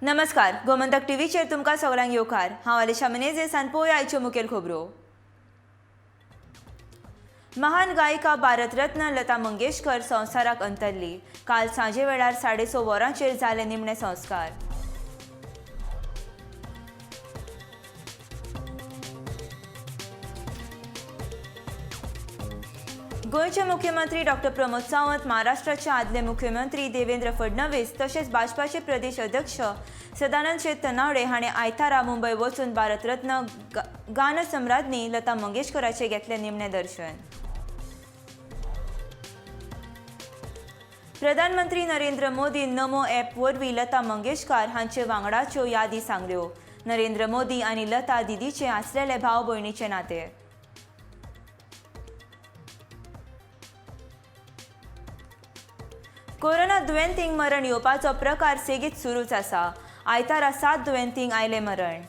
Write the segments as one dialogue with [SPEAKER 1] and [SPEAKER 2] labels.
[SPEAKER 1] नमस्कार, गोमंतक टीव्हीचेर तुमकां सगळ्यांक येवकार. हांव अलिशा मिनेझेस आनी पळोवया आयच्यो मुखेल खबरो. महान गायिका भारतरत्न लता मंगेशकर संवसाराक अंतरली. काल सांजे वेळार 6:30 वरांचेर जाले निमणे संस्कार. गोंयचे मुख्यमंत्री डॉक्टर प्रमोद सावंत, महाराष्ट्राचे आदले मुख्यमंत्री देवेंद्र फडणवीस तशेंच भाजपाचे प्रदेश अध्यक्ष सदानंद शेट तनावडे हांणी आयतारा मुंबय वचून भारतरत्न गानसम्राज्ञी लता मंगेशकराचे घेतले निमणे दर्शन. प्रधानमंत्री नरेंद्र मोदी नमो ॲप वरवीं लता मंगेशकर हांचे वांगडाच्यो यादी सांगल्यो. नरेंद्र मोदी आनी लता दिदीचे आसलेले भाव भयणीचे नाते. कोरोना दुयेंतींक मरण येवपाचो प्रकार सेगीत सुरूच आसा. आयतारा 7 दुयेंतींक आयलें मरण.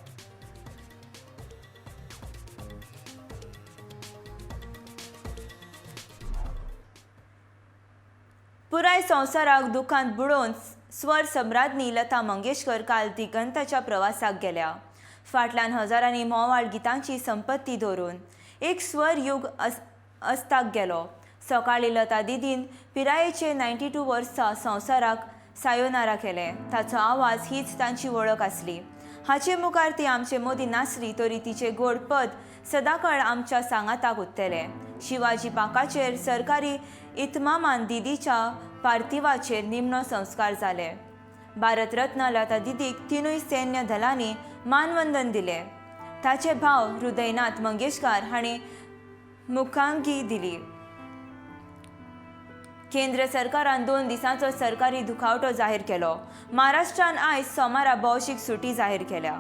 [SPEAKER 1] पुराय संवसाराक दुखांत बुडोवन स्वर सम्राज्ञी लता मंगेशकर काल दिगंताच्या प्रवासाक गेल्या. फाटल्यान हजारांनी म्होंवाळ गितांची संपत्ती धरून एक स्वर युग अस्ताक गेलो. सकाळी लता दिदीन पिरायेचे 92 वर्सां संवसाराक सायोनारा केले. ताचो आवाज हीच तांची वळख आसली. हाचे मुखार ती आमचे मोदी नासली तरी तिचे गोड पद सदांकाळ आमच्या सांगाताक उरतले. शिवाजी पार्काचेर सरकारी इतमामान दिदीच्या पार्थिवाचेर निमणो संस्कार जाले. भारतरत्न लता दिदीक 3 सैन्य दलांनी मानवंदन दिले. ताचे भाव हृदयनाथ मंगेशकर हांणी मुखांगी दिली. केंद्र सरकारान 2 दिसांचो सरकारी दुखावटो जाहीर केलो. महाराष्ट्रान आयज सोमारा भौशीक सुटी जाहीर केल्या.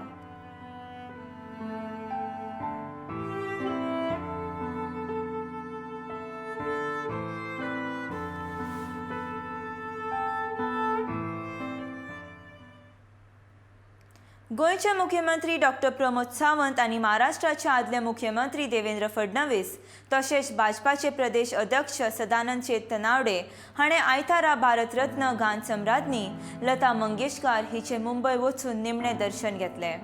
[SPEAKER 1] गोंयचे मुख्यमंत्री डॉक्टर प्रमोद सावंत आनी महाराष्ट्राचे आदले मुख्यमंत्री देवेंद्र फडणवीस तशेंच भाजपाचे प्रदेश अध्यक्ष सदानंद शेट तनावडे हाणें आयतारा भारतरत्न गानसम्राज्ञी लता मंगेशकर हिचे मुंबय वचून निमणें दर्शन घेतलें.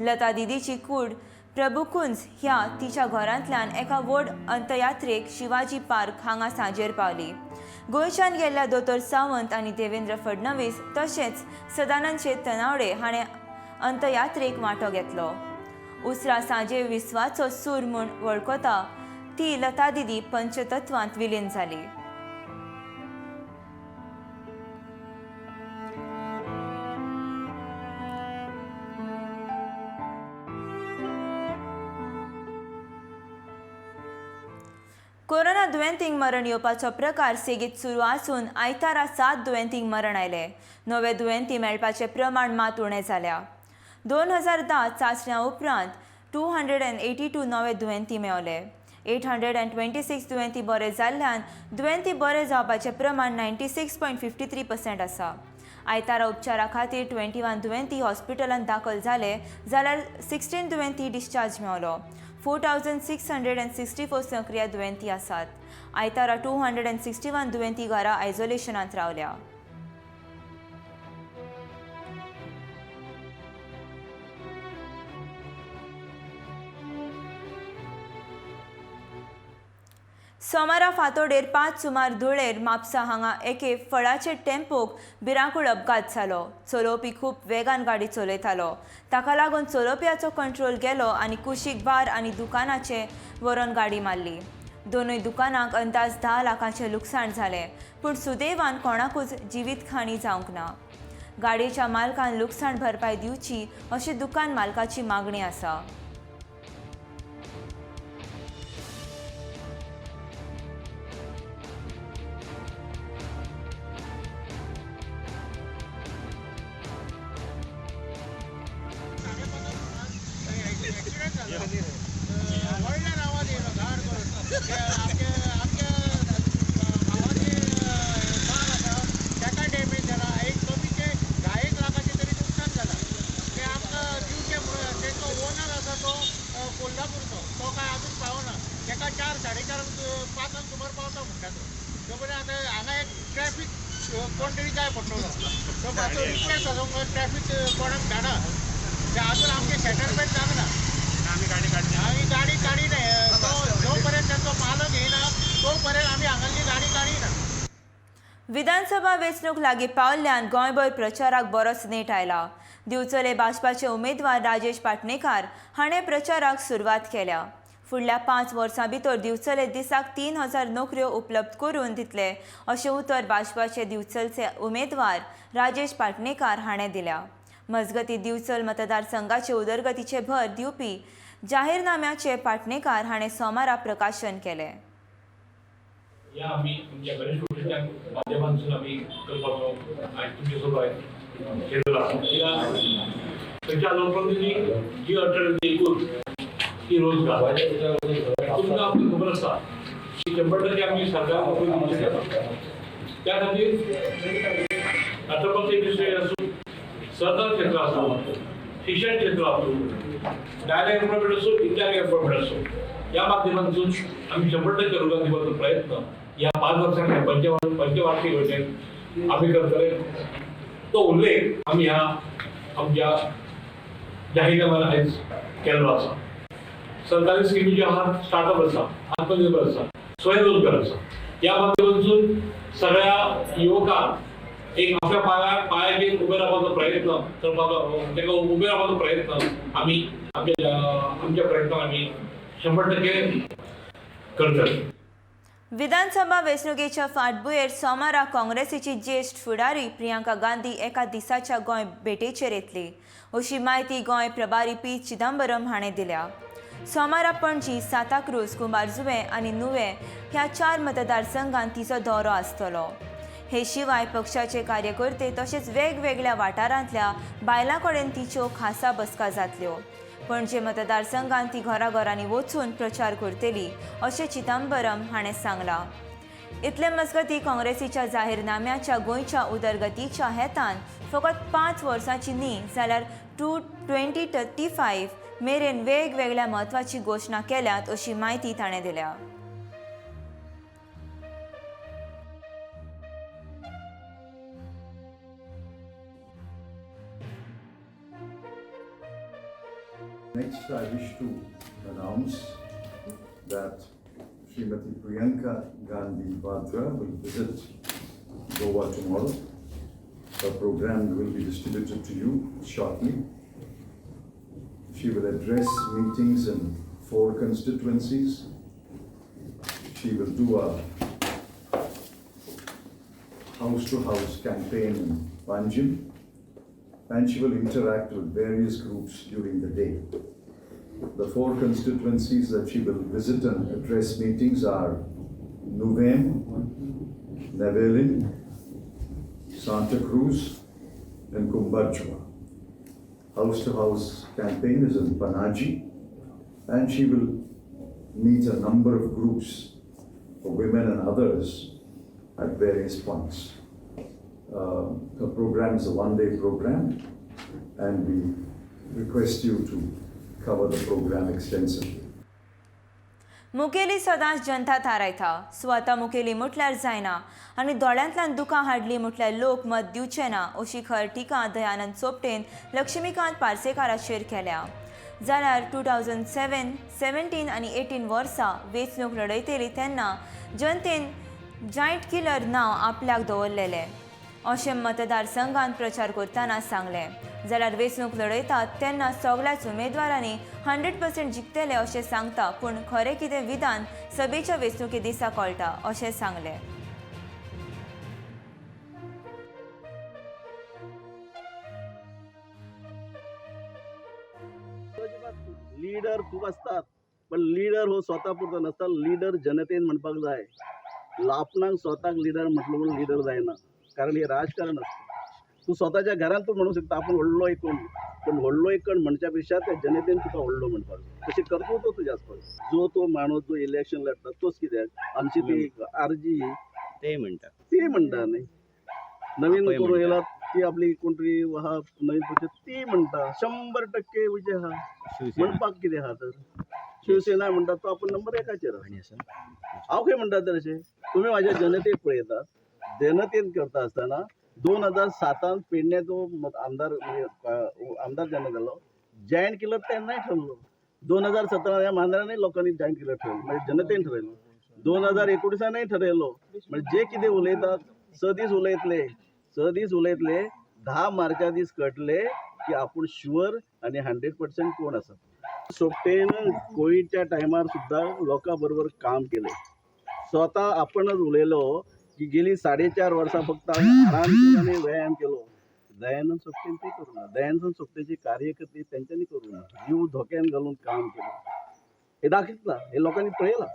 [SPEAKER 1] लता दिदीची कूड प्रभुकुंज ह्या तिच्या घरांतल्यान एका व्हड अंतयात्रेक शिवाजी पार्क हांगा सांजेर पावली. गोंयच्यान गेल्ल्या दोतोर सावंत आनी देवेंद्र फडणवीस तशेंच सदानंद शेट तनावडे हाणें अंतयात्रेक वांटो घेतलो. उसरा सांजे विस्वाचो सूर म्हूण वळखता ती लता दिदी पंचतत्वांत विलीन जाली. कोरोना दुयेंतींक मरण येवपाचो प्रकार सेगीत सुरू आसून आयतारा 7 दुयेंतींक मरण आयलें. नवे दुयेंती मेळपाचें प्रमाण मात उणें जाल्या. 2010 चांचण्या उपरांत 282 नवे दुयेंती मेवले. 826 दुयेंती बरे जाल्ल्यान दुयेंती बरे जावपाचें प्रमाण 96.53% आसा. आयतारा उपचारा खातीर 21 दुयेंती हॉस्पिटलांत दाखल जाले जाल्यार 16 दुयेंती डिस्चार्ज मेवलो. 4664 सक्रिय दुयेंती आसात. आयतारा 261 दुयेंती घरा आयसोलेशनांत रावल्या. सोमारा फांतोडेर 5 सुमार धुळेर म्हापसा हांगा एके फळाचे टेम्पोक भिरांकूळ अपघात जालो. चलोवपी खूब वेगान गाडी चलयतालो. ताका लागून चलोवप्याचो कंट्रोल गेलो आनी कुशीक बार आनी दुकानाचे व्हरून गाडी मारली. दोनूय दुकानांक अंदाज 10 लाखांचें लुकसाण जालें, पूण सुदैवान कोणाकूच जिवीतहानी जावंक ना. गाडयेच्या मालकान लुकसाण भरपाय दिवची अशी दुकान मालकाची मागणी आसा.
[SPEAKER 2] कोल्हापूरचो तो काय अजून पावना. ताका 4, 4.5, 5 सुमार पावता म्हणटा तो. तो आतां हांगा एक ट्रॅफिक कोण तरी जाय पडटलो. तो मातसो रिक्वेस्ट आसा, ट्रॅफिक कोणाक धाडा. ते अजून आमचें सेटलमेंट जावंक ना. आमी गाडी काडिना, जो पर्यंत तांचो मालक येयना तो पर्यंत आमी हांगासली गाडी काडिना.
[SPEAKER 1] विधानसभा वेंचणूक लागीं पावल्ल्यान गोंयभर प्रचाराक बरोच नेट आयला. दिवचले भाजपाचे उमेदवार राजेश पाटणेकार हाणें प्रचाराक सुरवात केल्या. फुडल्या 5 वर्सां भितर दिवचले दिसाक 3000 नोकऱ्यो उपलब्ध करून दितले अशें उतर भाजपाचे दिवचलचे उमेदवार राजेश पाटणेकार हाणें दिल्या. मजगतीं दिवचल मतदारसंघाचे उदरगतीचे भर दिवपी जाहीरनाम्याचे पाटणेकार हाणें सोमारा प्रकाशन केलें.
[SPEAKER 3] या आम्ही आमच्या गणेश गोष्टीच्या माध्यमांतून आम्ही करपाचो आनी तुमचे सोबत केलेलो आसा. थंयच्या लोकप्रतिनिधी जी अडचण एकूच ती रोजगार. तुमकां आमकां खबर आसा की 100% आमी सरकार नोकरी दिवंक शकता. त्या खातीर राष्ट्रपती विषय आसूं, सहकार क्षेत्र आसूं, शिक्षण क्षेत्र आसूं, डायरेक्ट एम्प्लॉयमेंट आसूं, इनडायरेक्ट एम्प्लॉयमेंट आसूं, या माध्यमांतून आमी 100% रोजगार दिवपाचो प्रयत्न ह्या 5 वर्सांच्या पंचवार्षिक योजनेत आमी करतले. तो उल्लेख आमी ह्या आमच्या जाहीरनाम्यान आयज केल्लो आसा. सरकारी स्किमी ज्यो आहात, स्टार्टअप आसा, आत्मनिर्भर आसा, स्वयंरोजगार आसा, ह्या माध्यमांतून सगळ्या युवकांक एक आपल्या पायाचेर उबे रावपाचो प्रयत्न करपाचो, ताका उबे रावपाचो प्रयत्न आमी आमच्या प्रयत्नान आमी 100% करतले.
[SPEAKER 1] विधानसभा वेंचणुकेच्या फाटभुंयेर सोमारा काँग्रेसीची ज्येश्ठ फुडारी प्रियंका गांधी एका दिसाच्या गोंय भेटेचेर येतली अशी म्हायती गोंय प्रभारी पी चिदंबरम हाणें दिल्या. सोमारा पणजी, सांताक्रूज, कुंभारजुवें आनी नुवें ह्या 4 मतदारसंघांत तिचो दौरो आसतलो. हे शिवाय पक्षाचे कार्यकर्ते तशेंच वेगवेगळ्या वाठारांतल्या बायलां कडेन तिच्यो खासा बसका जातल्यो. पणजे मतदारसंघांत ती घराघरांनी वचून प्रचार करतली अशें चिदंबरम हाणें सांगलां. इतले मजगतीं काँग्रेसीच्या जाहीरनाम्याच्या गोंयच्या उदरगतीच्या हेतान फकत 5 वर्सांची न्ही जाल्यार 2035 मेरेन वेगवेगळ्या म्हत्वाची घोशणा केल्यात अशी म्हायती ताणें दिल्या.
[SPEAKER 4] Next, I wish to announce that Srimati Priyanka Gandhi Vadra will visit Goa tomorrow. Her program will be distributed to you shortly. She will address meetings in 4 constituencies. She will do a house-to-house campaign in Panjim, and she will interact with various groups during the day. The 4 constituencies that she will visit and address meetings are Nuvem, Navelim, Santa Cruz, and Cumbarjua. House-to-house campaign is in Panaji, and she will meet a number of groups for women and others at various points. The program is a one-day program, and we request you to cover the program extensively.
[SPEAKER 1] मुखेली सदांच जनता थारायता. स्वता मुखेली म्हटल्यार जायना आनी दोळ्यांतल्यान दुकां हाडली म्हटल्यार लोक मत दिवचे ना अशी खर टिका दयानंद सोपटेन लक्ष्मीकांत पार्सेकाराचेर केल्या. जाल्यार 2007, 17 आनी 18 वर्सां वेंचणूक लढयतली तेन्ना जनतेन जायंट किलर नांव आपल्याक दवरलेलें अशें मतदारसंघांत प्रचार करतना सांगलें. जाल्यार वेंचणूक लढयतात तेन्ना सगळ्याच उमेदवारांनी 100% जिखतले अशें सांगता, पूण खरें कितें विधान सभेच्या वेंचणुके दिसा कळटा अशें सांगलें.
[SPEAKER 5] लिडर खूब आसतात, पण लिडर हो स्वता पुरतो नासता. लिडर जनतेन म्हणपाक जाय. आपणाक स्वताक लिडर म्हटलो म्हणून लिडर जायना, कारण हे राजकारण आसता. तूं स्वताच्या घरांत तूं म्हणूंक शकता आपूण व्हडलो एक कोण, पण व्हडलो एक कोण म्हणच्या पेक्षा त्या जनतेन तुका व्हडलो म्हणपाक जाय. तशें कर्तृत्व तुजें आसपाक जाय. जो तो माणूस जो इलेक्शन लढटा तोच कित्याक आमची ती आरजी
[SPEAKER 6] ते म्हणटा,
[SPEAKER 5] ती म्हणटा न्ही, नवीन
[SPEAKER 6] आपय
[SPEAKER 5] कोण
[SPEAKER 6] म्हणटा.
[SPEAKER 5] येयला ती आपली कोण तरी आहा नवीन पक्ष ती म्हणटा 100% विजय आहा.
[SPEAKER 6] शिवसेना.
[SPEAKER 5] म्हणपाक कितें आहा तर शिवसेना म्हणटा तो आपूण नंबर एकाचेर आहा.
[SPEAKER 6] आनी आसा?
[SPEAKER 5] हांव खंय म्हणटा तर अशें, तुमी म्हाज्या जनतेक पळयतात, जनतेन करता आसतना 2007 पेडण्याचो आमदार आमदार जेन्ना जालो जायंट किलर तेन्नाय ठरलो. 2017 ह्या मांद्रानय लोकांनी जायंट किलर ठरयलो, म्हणजे जनतेन ठरयलो. 2019 ठरयलो. म्हणजे जे कितें उलयतात 6 दीस उलयतले, 6 दीस उलयतले, 10 मार्चा दीस कळटले की आपूण शुअर आनी 100% कोण आसा. सोपटेन कोविडच्या टायमार सुद्दां लोकां बरोबर काम केलें. स्वता आपणच उलयलो की गेली 4.5 वर्सां फक्त हांवें आराम केलो आनी व्यायाम केलो. दयानंद सोपटेन ते करूं ना. दयानंद सोपटेची कार्यकर्ते तेंच्यांनी करूं ना. जीव धोक्यान घालून काम केलें हे दाखयतलां, हे लोकांनी पळयलां.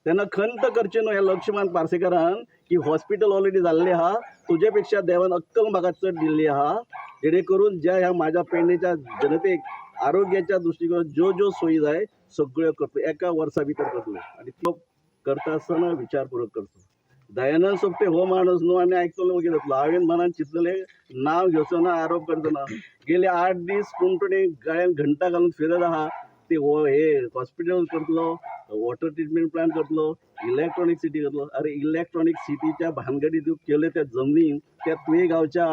[SPEAKER 5] तेन्ना खंत करचें न्हू ह्या लक्ष्मण पार्सेकारान की हॉस्पिटल ऑलरेडी जाल्लें आहा, तुजे पेक्षा देवान अक्कल म्हाका चड दिल्ली आहा, जेणे करून ज्या ह्या म्हाज्या पेडणेच्या जनतेक आरोग्याच्या दृश्टिकोनान ज्यो ज्यो सोयी जाय सगळ्यो करतलो, एका वर्सा भितर करतलो. आनी तो करता आसतना विचारपूर्वक करचो. दयानंद सोपटे हो माणूस न्हू आमी आयकतलो वगीर जातलो. हांवें मनान चिंतलें नांव घेवचो ना, आरोप करचो ना. गेले 8 दीस टुणटुणी गळ्यान घंटा घालून फिरत आहा. ते हो हे हॉस्पिटल करतलो, वॉटर ट्रिटमेंट प्लांट करतलो, इलेक्ट्रॉनीक सिटी करतलो. अरे इलेक्ट्रॉनीक सिटीच्या भानगडी तूं केल्यो त्या जमनीन, त्या तुये गांवच्या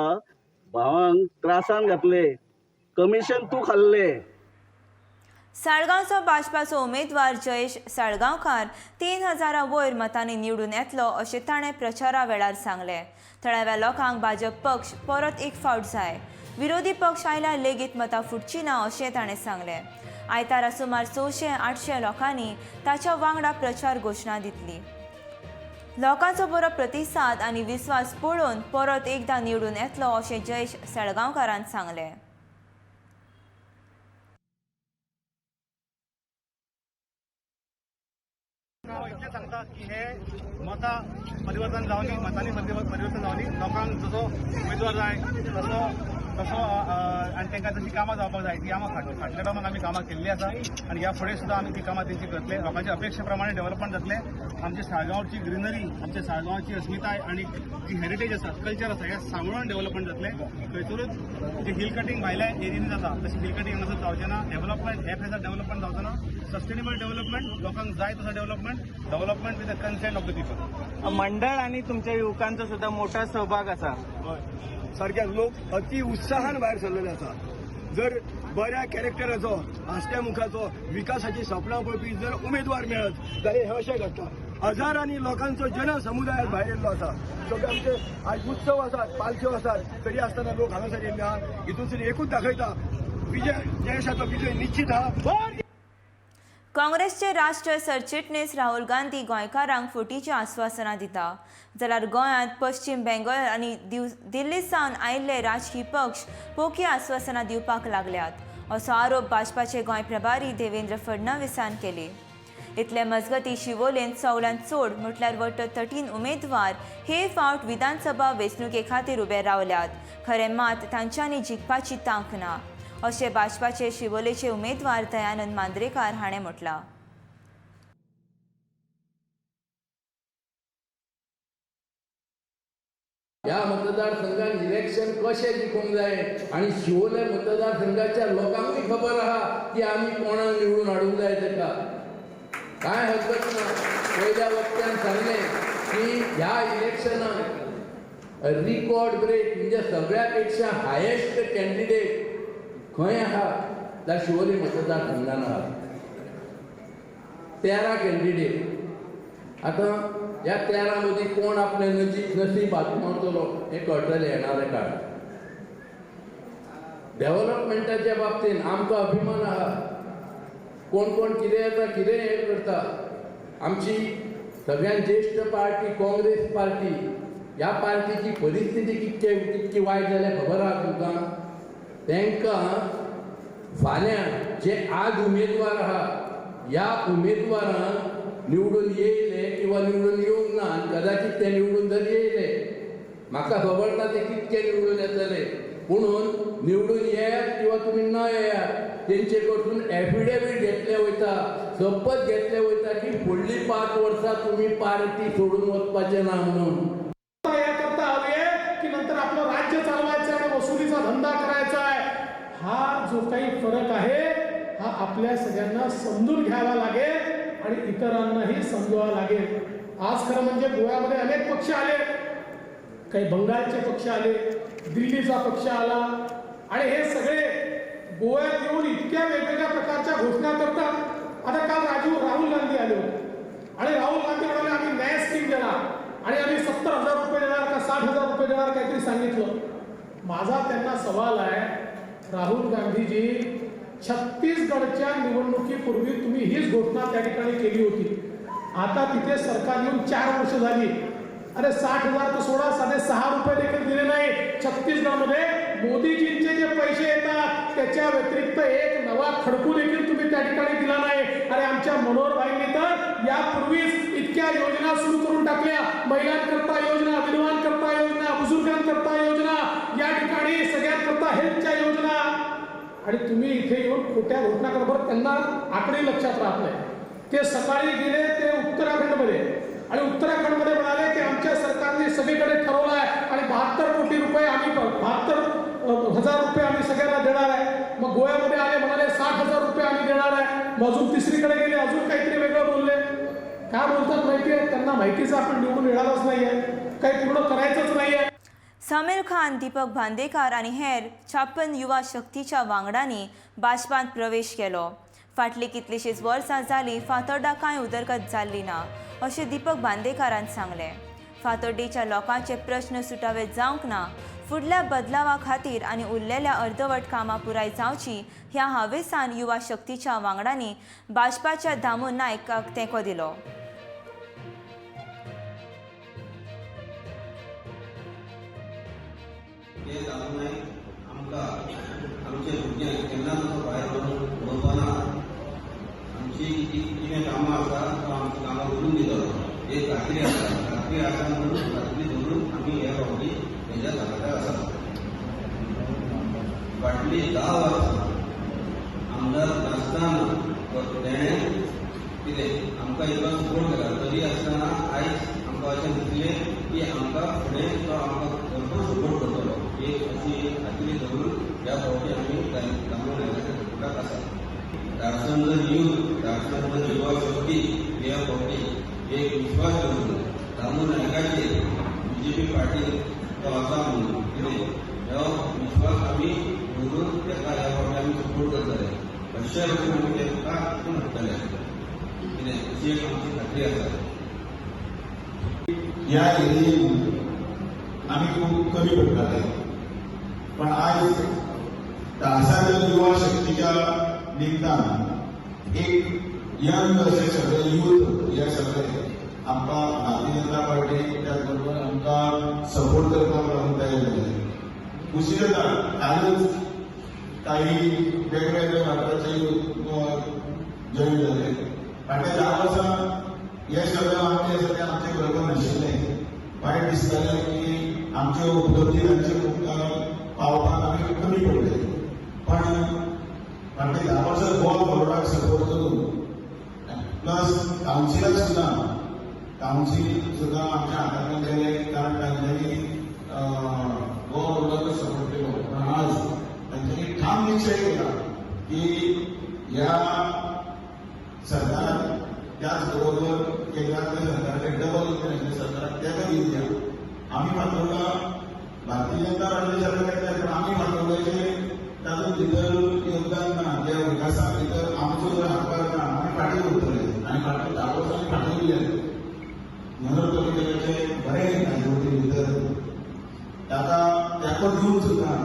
[SPEAKER 5] भावांक त्रासान घातले, कमिशन तूं खाल्लें.
[SPEAKER 1] साळगांवचो भाजपाचो उमेदवार जयेश साळगांवकार 3000 वयर मतांनी निवडून येतलो अशें ताणें प्रचारा वेळार सांगलें. थळाव्या लोकांक भाजप पक्ष परत एक फावट जाय, विरोधी पक्ष आयल्यार लेगीत मतां फुटची ना अशें ताणें सांगलें. आयतारा सुमार 600-800 लोकांनी ताच्या वांगडा प्रचार घोशणा दितली. लोकांचो बरो प्रतिसाद आनी विस्वास पळोवन परत एकदां निवडून येतलो अशें जयेश साळगांवकारान सांगलें.
[SPEAKER 2] इतलें सांगता की हे मतां परिवर्तन जावनी, मतांनी परिवर्तन जावनी, लोकांक जसो उमेदवार जाय तसो तसो आनी तांकां तशी कामां जावपाक जाय ती आमी फाटल्या टायमाक आमी कामां केल्ली आसा आनी ह्या फुडें सुद्दां आमी ती कामां तेंची करतले. लोकांच्या अपेक्षे प्रमाणे डेव्हलपमेंट जातलें. आमच्या साळगांवची ग्रिनरी, आमच्या साळगांवची अस्मिताय आनी जी हेरिटेज आसा, कल्चर आसा, ह्या सांबाळून डेव्हलपमेंट जातलें. थंयसरूच जे हिल कटिंग भायल्या एरियांनी जाता तशी हिल कटिंग हांगासर जावचें ना. डेव्हलपमेंट हे प्लेसार डेव्हलपमेंट जावचो ना. सस्टेनेबल डेव्हलपमेंट, लोकांक जाय तसो development, development with the consent of the people.
[SPEAKER 6] मंडळ आणि तुमच्या युवकांचो सुद्धा मोठा सहभाग आसा.
[SPEAKER 7] सारक्या लोक अति उत्साहान भायर सरलेले आसा. जर बऱ्या कॅरेक्टराचो, हांसत्या मुखाचो, विकासाची सपनां पळोवपी जर उमेदवार मेळत जाल्यार हें अशें घडटा. हजारांनी लोकांचो जनसमुदाय भायर येयल्लो आसा. सगळे आमचे आज उत्सव आसात, पालख्यो आसात, तरी आसतना लोक हांगासर येयल्ले आहा. हितून एकूच दाखयता, विजय जयेशाचो विजय निश्चित आहा.
[SPEAKER 1] काँग्रेसचे राष्ट्रीय सरचिटणीस राहुल गांधी गोंयकारांक फटीचीं आस्वासनां दिता, जाल्यार गोंयांत पश्चिम बेंगॉल आनी दिल्ली सावन आयिल्ले राजकी पक्ष पोकी आस्वासनां दिवपाक लागल्यात असो आरोप भाजपाचे गोंय प्रभारी देवेंद्र फडणवीसान केले. इतले मजगती शिवोलेन सगळ्यांत चड म्हटल्यार वट्ट 13 उमेदवार हे फावट विधानसभा वेंचणुके खातीर उबे रावल्यात. खरें मात तांच्यांनी जिखपाची तांक ना अशें भाजपाचे शिवोलेचे उमेदवार दयानंद मांद्रेकार हाणें म्हटलां.
[SPEAKER 8] ह्या मतदारसंघात इलेक्शन कशें जिखूंक जाय आनी शिवोले मतदारसंघाच्या लोकांकूय खबर आहा की आमी कोणाक निवडून हाडूंक जाय तेका. कांय हरकत ना. पयल्या वक्त्यान सांगलें की ह्या इलेक्शनाक रिकॉर्ड ब्रेक म्हणजे सगळ्या पेक्षा हायेस्ट कॅन्डिडेट खंय आहा त्या शिवोली मतदारसंघान आहा 13 कॅन्डिडेट. आतां ह्या 13 मदीं कोण आपलें नसीब आजमावतलो हें कळटलें येणाऱ्या काळार. डेव्हलपमेंटाच्या बाबतीन आमकां अभिमान आहा. कोण कोण कितें येता कितें हें करता. आमची सगळ्यात ज्येश्ठ पार्टी काँग्रेस पार्टी, ह्या पार्टीची परिस्थिती कितकी वायट जाल्या खबर आहा तुमकां. तांकां फाल्यां जे आज उमेदवार आहा ह्या उमेदवारान निवडून येयले किंवा निवडून येवंक ना, आनी कदाचित ते निवडून जर येयले म्हाका खबर ना ते कितके निवडून येतले, पुणून निवडून येयात किंवा तुमी न येयात तेंचे कडसून एफिडेवीट घेतले वयता, शपथ घेतले वयता की फुडली 5 वर्सां तुमी पार्टी सोडून वचपाचें ना म्हणून.
[SPEAKER 9] याकरता हवी आहे की नंतर आपलं राज्य चालवायचं आणि वसुलीचा धंदा करायचा आहे. हा जो काही फरक आहे हा आपल्या सगळ्यांना समजून घ्यावा लागेल आणि इतरांनाही समजावं लागेल. आज खरं म्हणजे गोव्यामध्ये अनेक पक्ष आले, काही बंगालचे पक्ष आले, दिल्लीचा पक्ष आला आणि हे सगळे गोव्यात येऊन इतक्या वेगवेगळ्या प्रकारच्या घोषणा करतात. आता काल राहुल गांधी आले होते आणि राहुल गांधी म्हणाले आम्ही न्याय स्कीम देणार आणि आम्ही 70,000 रुपये देणार का 60,000 रुपये देणार काहीतरी सांगितलं. माझा त्यांना सवाल आहे, राहुल गांधीजी, छत्तीसगडच्या निवडणुकीपूर्वी तुम्ही हीच घोषणा त्या ठिकाणी केली होती. आता तिथे सरकार येऊन 4 वर्ष झाली, अरे 60,000 तर सोडा, 6.5 रुपये देखील दिले नाही. छत्तीसगडमध्ये मोदीजींचे जे पैसे येतात त्याच्या व्यतिरिक्त एक नवा खडकू देखील तुम्ही त्या ठिकाणी दिला नाही. अरे आमच्या मनोहरभाईंनी तर यापूर्वीच इतक्या योजना सुरू करून टाकल्या, महिलांकरता योजना, विधवांकरता योजना, बुजुर्गांकरता योजना, या ठिकाणी सगळ्यांकरता हेल्थच्या योजना, आणि तुम्ही इथे येऊन खोट्या घोषणा करत. बरं, त्यांना आकडे लक्षात राहत नाही. ते सकाळी गेले ते उत्तराखंडमध्ये आणि उत्तराखंडमध्ये म्हणाले की आमच्या सरकारने सगळीकडे ठरवलं आहे आणि 72 कोटी रुपये आम्ही 72,000 रुपये आम्ही सगळ्यांना देणार आहे. मग गोव्यामध्ये आले म्हणाले 60,000 रुपये आम्ही देणार आहे. मग अजून तिसरीकडे गेले, अजून काहीतरी वेगळं बोलले. काय बोलतात माहिती आहे त्यांना, माहितीच आपण निवडून येणारच नाही आहे, काही पूर्ण करायचंच नाही आहे.
[SPEAKER 1] समीर खान, दीपक भांदेकार आनी हेर 56 युवा शक्तीच्या वांगडांनी भाजपांत प्रवेश केलो. फाटलीं कितलींशींच वर्सां जालीं फातोर्डा कांय उदरगत जाल्ली ना अशें दीपक बांदेकारान सांगलें. फातोर्डेच्या लोकांचे प्रश्न सुटावे जावंक ना, फुडल्या बदलावा खातीर आनी उरलेल्या अर्दवट कामां पुराय जावची ह्या हावेसान युवा शक्तीच्या वांगडांनी भाजपाच्या दामू नायकाक तेंको दिलो.
[SPEAKER 10] आमचे भुरग्यांक केन्नाच भायर व्हरून उडोवपा ना. आमची कितें कामां आसा तो आमची कामां करून दितलो, एक खात्री आसा. खात्री आसा म्हणून खात्री धरून आमी ह्या फावटी हेज्या सांगाताक आसा. फाटलीं 10 वर्सां आमदार नासतना तेणें कितें आमकां इतलो सपोर्ट केला, तरी आसतना आयज आमकां अशें दिसलें की आमकां फुडें तो आमकां भरपूर सपोर्ट करतलो, एक अशी खात्री धरून ह्या फावटी आमी दामू नायकाच्या सपोर्टाक आसा. धारसंदर यूथ, धारसंदर युवा शक्ती ह्या फावटी एक विश्वास दवरून दामू नायकाचेर बीजेपी पार्टी तो आसा म्हणून कितें हो विश्वास आमी दवरून ताका ह्या फावटी आमी सपोर्ट करतले. अशे भशेन आमी ताका हातून हाडटले कितें अशी एक आमची खात्री आसा.
[SPEAKER 11] ह्या एरियेन आमी खूब कमी पडटाले, पण आयज दासाच्या युवा शक्तीच्या निमतान एक यंग अशे सगळे यूथ हे सगळे आमकां भारतीय जनता पार्टी त्याच बरोबर आमकां सपोर्ट करपाक लागून तयार जाले. खुशी जाता कालच काही वेगवेगळ्या वाठाराचे यूथ जॉईन जाले. फाटल्या 10 वर्सां हे सगळे आमचे आसा ते आमचे बरोबर नाशिल्ले. वायट दिसतालें की आमच्यो उपलब्धी तांचे मुखार पावपाक आमी कमी पडले, पण फाटल्या 10 वर्सां गोवा फॉरवर्डाक सपोर्ट करून प्लस कावन्सिलाक सुद्दां, कावन्सील सुद्दां आमच्या हातांतल्यान गेले, कारण तांच्यांनी गोवा फॉरवर्डाकच सपोर्ट केलो. पण आज तांच्यांनी ठाम निश्चय केला की ह्या सरकारान त्याच बरोबर केंद्रातल्या सरकाराचे डबल इंजिन आशिल्ल्या सरकाराक तेका दिवया. आमी फातोर्डा भारतीय जनता पार्टीचे सरकार येतले, पण आमी फातोर्डाचे तातूंत भितर योगदान ना, त्या विकासा भितर आमचो जर हातभार ना, आमी फाटीं उरतले आनी फाटल्या 10 वर्सांनी फाटीं उरले. मनोहर पर्रीकराचे बरें ताजे भितर ताका तेंको दिवन सुद्दां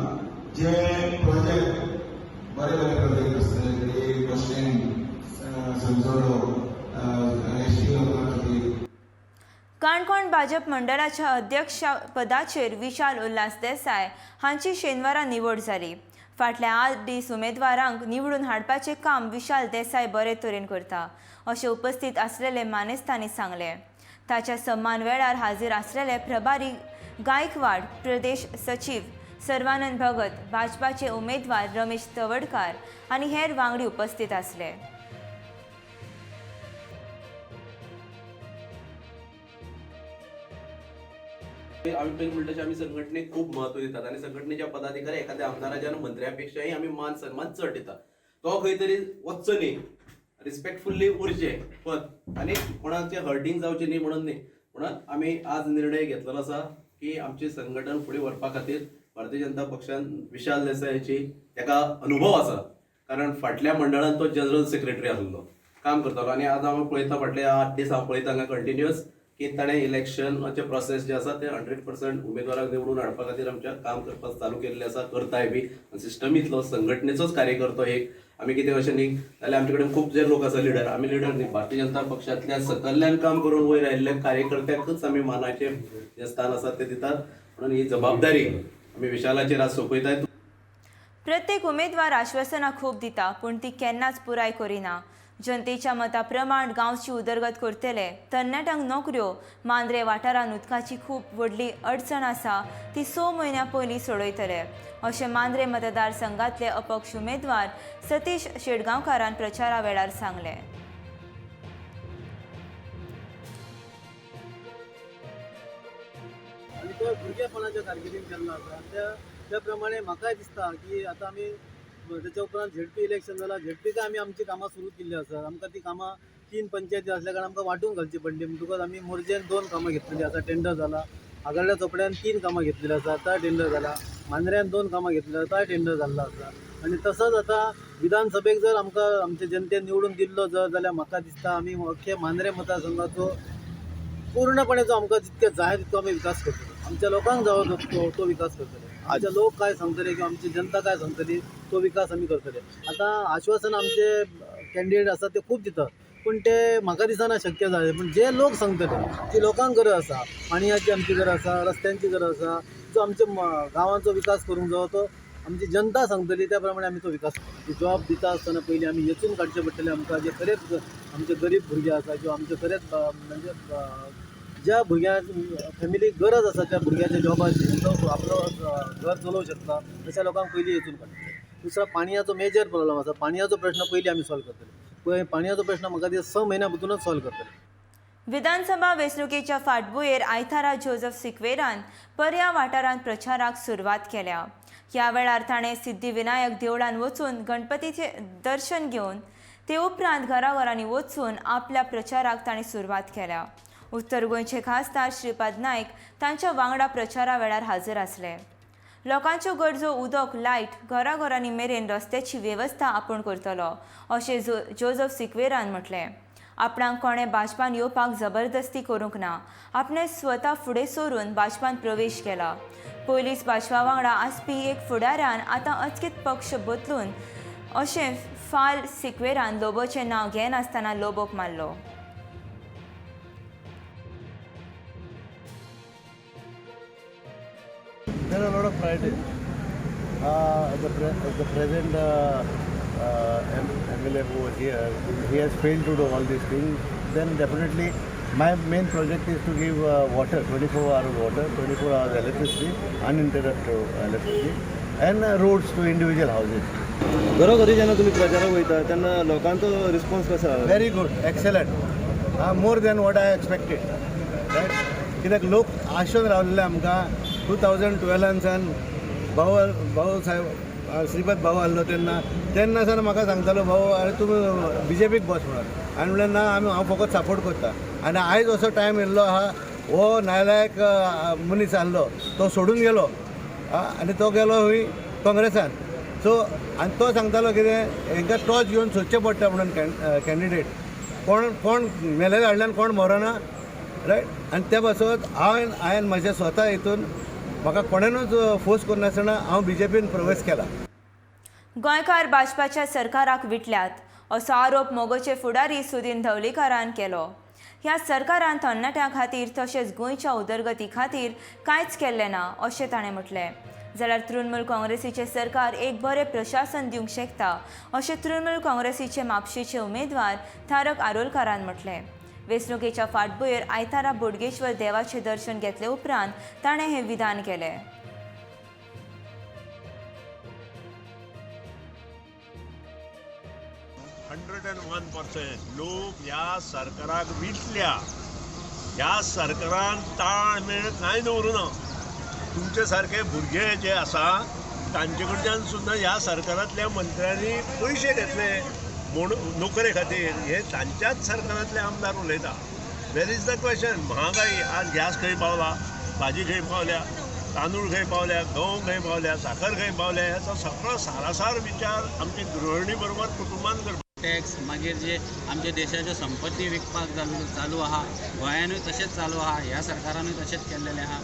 [SPEAKER 11] जे प्रोजेक्ट बरे बरे प्रोजेक्ट आसतले, एक बस स्टँड संजोडो एस टी लोकां खातीर.
[SPEAKER 1] काणकोण भाजप मंडळाच्या अध्यक्ष पदाचेर विशाल उल्हास देसाय हांची शेनवारा निवड जाली. फाटल्या 8 दीस उमेदवारांक निवडून हाडपाचें काम विशाल देसाय बरे तरेन करता अशें उपस्थित आसलेले मानेस्तांनी सांगलें. ताच्या सन्मान वेळार हाजीर आसलेले प्रभारी गायकवाड, प्रदेश सचीव सर्वानंद भगत, भाजपाचे उमेदवार रमेश तवडकार आनी हेर वांगडी उपस्थित आसले.
[SPEAKER 10] आमी पयलीं म्हणटा तशें आमी संघटनेक खूब म्हत्व दितात आनी संघटनेच्या पदाधिकारी एखाद्या आमदाराच्या आनी मंत्र्या पेक्षाय आमी मान सन्मान चड दितात. तो खंय तरी वचचो न्ही, रिस्पेक्टफुल्ली उरचें पद आनी कोणाचें हर्टींग जावचें न्ही म्हणून न्ही, म्हणून आमी आज निर्णय घेतलेलो आसा की आमचें संघटन फुडें व्हरपा खातीर भारतीय जनता पक्षान विशाल देसायाची ताका अनुभव आसा, कारण फाटल्या मंडळान तो जनरल सेक्रेटरी आसलो, काम करतालो. आनी आज हांव पळयता फाटले 8 दीस हांव पळयता हांगा कंटिन्युअस की ताणें इलेक्शनाचे प्रोसेस जे आसा ते 100% उमेदवाराक निवडून हाडपा खातीर आमच्या काम करपाक चालू केल्लें आसा, करताय बी. सिस्टम इतलो संघटनेचोच कार्यकर्तो एक आमी कितें अशें न्ही जाल्यार आमचे कडेन खूब जे लोक आसा लिडर, आमी लिडर न्ही, भारतीय जनता पक्षांतल्या सकल्ल्यान काम करून वयर आयिल्ल्या कार्यकर्त्यांकूच आमी मानाचें जें स्थान आसा तें दितात. म्हणून ही जबाबदारी आमी विशालाचेर आज सोंपयतात.
[SPEAKER 1] प्रत्येक उमेदवार आश्वासनां खूब दिता पूण ती केन्नाच पुराय करिना. जनतेच्या मता प्रमाण गांवची उदरगत करतले, तरणाट्यांक नोकऱ्यो, मांद्रे वाठारांत उदकाची खूब व्हडली अडचण आसा ती 6 म्हयन्यां पयलीं सोडयतले अशें मांद्रे मतदारसंघातले अपक्ष उमेदवार सतीश शेटगांवकारान प्रचारा वेळार सांगलें.
[SPEAKER 5] आनी तो भुरगेपणाच्या कारकिर्दीन केल्लो आसा त्या प्रमाणे म्हाकाय दिसता की आतां आमी त्याच्या उपरांत झेडपी इलेक्शन जाला, झेडपीक आमी आमची कामां सुरू केल्ली आसा. आमकां ती कामां 3 पंचायती आसल्या कारणान आमकां वांटून घालची पडली, म्हणटकूच आमी मोरजेन 2 कामां घेतलेली आसा, टेंडर जाला. आगर्ड्या चोपड्यान 3 कामां घेतलेली आसा, ताय टेंडर जाला. मांद्र्यान 2 कामां घेतलेली आसा, ताय टेंडर जाल्लो आसा. आनी तसोच आतां विधानसभेक जर आमकां आमचे जनतेन निवडून दिल्लो जर जाल्यार म्हाका दिसता आमी अख्खे मांद्रे मतदारसंघाचो पूर्णपणे जो आमकां जितके जाय तितको आमी विकास करतले, आमच्या लोकांक जावो तो विकास करतले, आमचे लोक काय सांगतले किंवा आमची जनता काय सांगतली तो विकास आमी करतले. आतां आश्वासन आमचे कॅन्डिडेट आसा ते खूब दितात पूण ते म्हाका दिसना शक्य जालें, पूण जे लोक सांगतले ती लोकांक गरज आसा, पाणयाची आमची गरज आसा, रस्त्यांची गरज आसा, जो आमच्या गांवांचो विकास करूंक जावो तो आमची जनता सांगतली त्या प्रमाणे आमी तो विकास करतले. जॉब दिता आसतना पयलीं आमी वेंचून काडचें पडटलें आमकां जे खरेंच आमचे गरीब भुरगे आसा किंवा आमचे खरेंच म्हणजे ज्या भुरग्यांक फॅमिलीक गरज आसा त्या भुरग्याच्या जॉबाची तो आपलो घर चलोवंक शकता अशा लोकांक पयलीं वेंचून काडटले. दुसरो पाणयाचो मेजर प्रॉब्लम आसा, पाणयाचो प्रश्न पयलीं आमी सॉल्व करतले. पाणयाचो प्रश्न म्हाका दिसता 6 म्हयन्या भितरूच सॉल्व करतले.
[SPEAKER 1] विधानसभा वेंचणुकेच्या फाटभुंयेर आयतारा जोजफ सिक्वेरान पर्या वाठारांत प्रचाराक सुरवात केल्या. ह्या वेळार ताणें सिद्धिविनायक देवळान वचून गणपतीचें दर्शन घेवन ते उपरांत घराघरांनी वचून आपल्या प्रचाराक ताणें सुरवात केल्या. उत्तर गोंयचे खासदार श्रीपाद नायक तांच्या वांगडा प्रचारा वेळार हजर आसले. लोकांच्यो गरजो उदक, लायट, घराघरांनी मेरेन रस्त्याची वेवस्था आपूण करतलो अशें जोजफ सिक्वेरान म्हटलें. आपणाक कोणें भाजपान येवपाक जबरदस्ती करूंक ना, आपणें स्वता फुडें सरून भाजपान प्रवेश केला. पयलींच भाजपा वांगडा आसपी एक फुडाऱ्यान आतां अचकीत पक्ष बदलून अशें फाल सिक्वेरान लोबोचें नांव घेनासतना लोबोक मारलो.
[SPEAKER 12] There are a lot of priorities. The present MLA who was here, he has failed to do all these things. Then definitely my main project is to give water, 24-hour water, 24 hours electricity, uninterrupted electricity, and roads to individual houses.
[SPEAKER 5] घरोघरी जेन्ना तुमी प्रचाराक वयता तेन्ना लोकांचो response कसो आसा?
[SPEAKER 12] Very good, excellent, more than what I expected. Right? कित्याक लोक आशेन रावलेले आमकां 2012 सान भाऊ भाऊ साहेब श्रीपाद भाऊ आहलो तेन्ना तेन्ना सान म्हाका सांगतालो भाऊ अरे तुमी बीजेपीक बस म्हणून. आनी म्हणलें ना आमी हांव फकत सपोर्ट करता. आनी आयज असो टायम येयल्लो आहा हो नालायक मनीस आहलो तो सोडून गेलो आनी तो गेलो हूंय काँग्रेसान. सो आनी तो सांगतालो कितें हेंकां टॉर्च घेवन सोदचें पडटा म्हणून कॅन्डिडेट कोण कोण मेलेल्या हाडल्यान कोण मरना रायट. आनी त्या पासत हांवें म्हज्या स्वता हितून म्हाका कोणेनूच फोर्स करनासतना हांव बीजेपीन प्रवेश केला.
[SPEAKER 1] गोंयकार भाजपाच्या सरकाराक विटल्यात असो आरोप मोगोचे फुडारी सुदीन धवलीकारान केलो. ह्या सरकारान तरणाट्यां खातीर तशेंच गोंयच्या उदरगती खातीर कांयच केल्लें ना अशें ताणें म्हटलें. जाल्यार तृणमूल काँग्रेसीचें सरकार एक बरें प्रशासन दिवंक शकता अशें तृणमूल काँग्रेसीचे म्हापशेचे उमेदवार तारक आरोलकारान म्हटलें. वेंचणुकेच्या फाटभुंयेर आयतारा बोडगेश्वर देवाचें दर्शन घेतले उपरांत ताणें हें विधान केलें.
[SPEAKER 13] 101% लोक ह्या सरकाराक विटल्या. ह्या सरकारान ताळमेळ कांय दवरुना. तुमचे सारके भुरगे जे आसा तांचे कडच्यान सुद्दां ह्या सरकारांतल्या मंत्र्यांनी पयशे घेतले म्हूण नोकरे खातीर. हे तांच्याच सरकारांतले आमदार उलयता. Where is the question. महागाई आज गॅस खंय पावला, भाजी खंय पावल्या, तांदूळ खंय पावल्या, गंव खंय पावल्या, साखर खंय पावल्या, ह्याचो सगळो सारासार विचार आमचे गृहिणी बरोबर कुटुंबान करपाक.
[SPEAKER 10] टॅक्स मागीर जे आमच्या देशाच्यो संपत्ती विकपाक चालू आहा, गोंयानूय तशेंच चालू आहा, ह्या सरकारानूय तशेंच केल्लेलें आहा.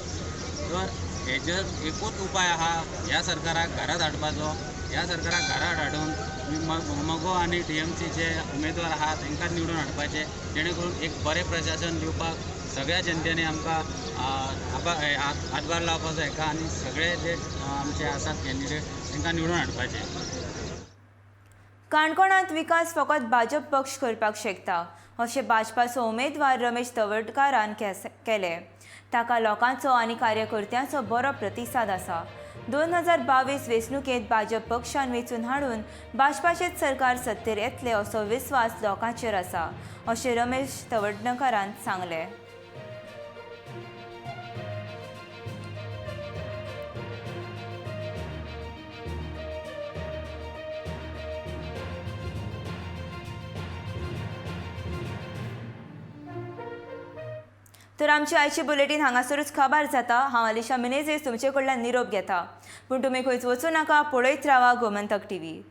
[SPEAKER 10] तर हेजेर एकूच उपाय आहा, ह्या सरकाराक घरांत हाडपाचो. ह्या सरकाराक घरांत हाडून मगो आनी TMC जे उमेदवार आहा तांकां निवडून हाडपाचे, जेणे करून एक बरें प्रशासन दिवपाक सगळ्या जनतेने आमकां हातभार लावपाचो हेका, आनी सगळे जे आमचे आसात कॅन्डिडेट तांकां निवडून हाडपाचे.
[SPEAKER 1] काणकोणांत विकास फकत भाजप पक्ष करपाक शकता अशें भाजपाचो उमेदवार रमेश तवडकारान केलें. ताका लोकांचो आनी कार्यकर्त्यांचो बरो प्रतिसाद आसा. 2022 वेंचणुकेंत भाजप पक्षान वेंचून हाडून भाजपाचेच सरकार सत्तेर येतलें असो विस्वास लोकांचेर आसा अशें रमेश तवडकारान सांगलें. तर आमची आयची बुलेटीन हांगासरूच खबर जाता. हांव अलिशा मिनेझेस तुमचे कडल्यान निरोप घेता, पूण तुमी खंयच वचूं नाका, पळयत रावा गोमंतक टीव्ही.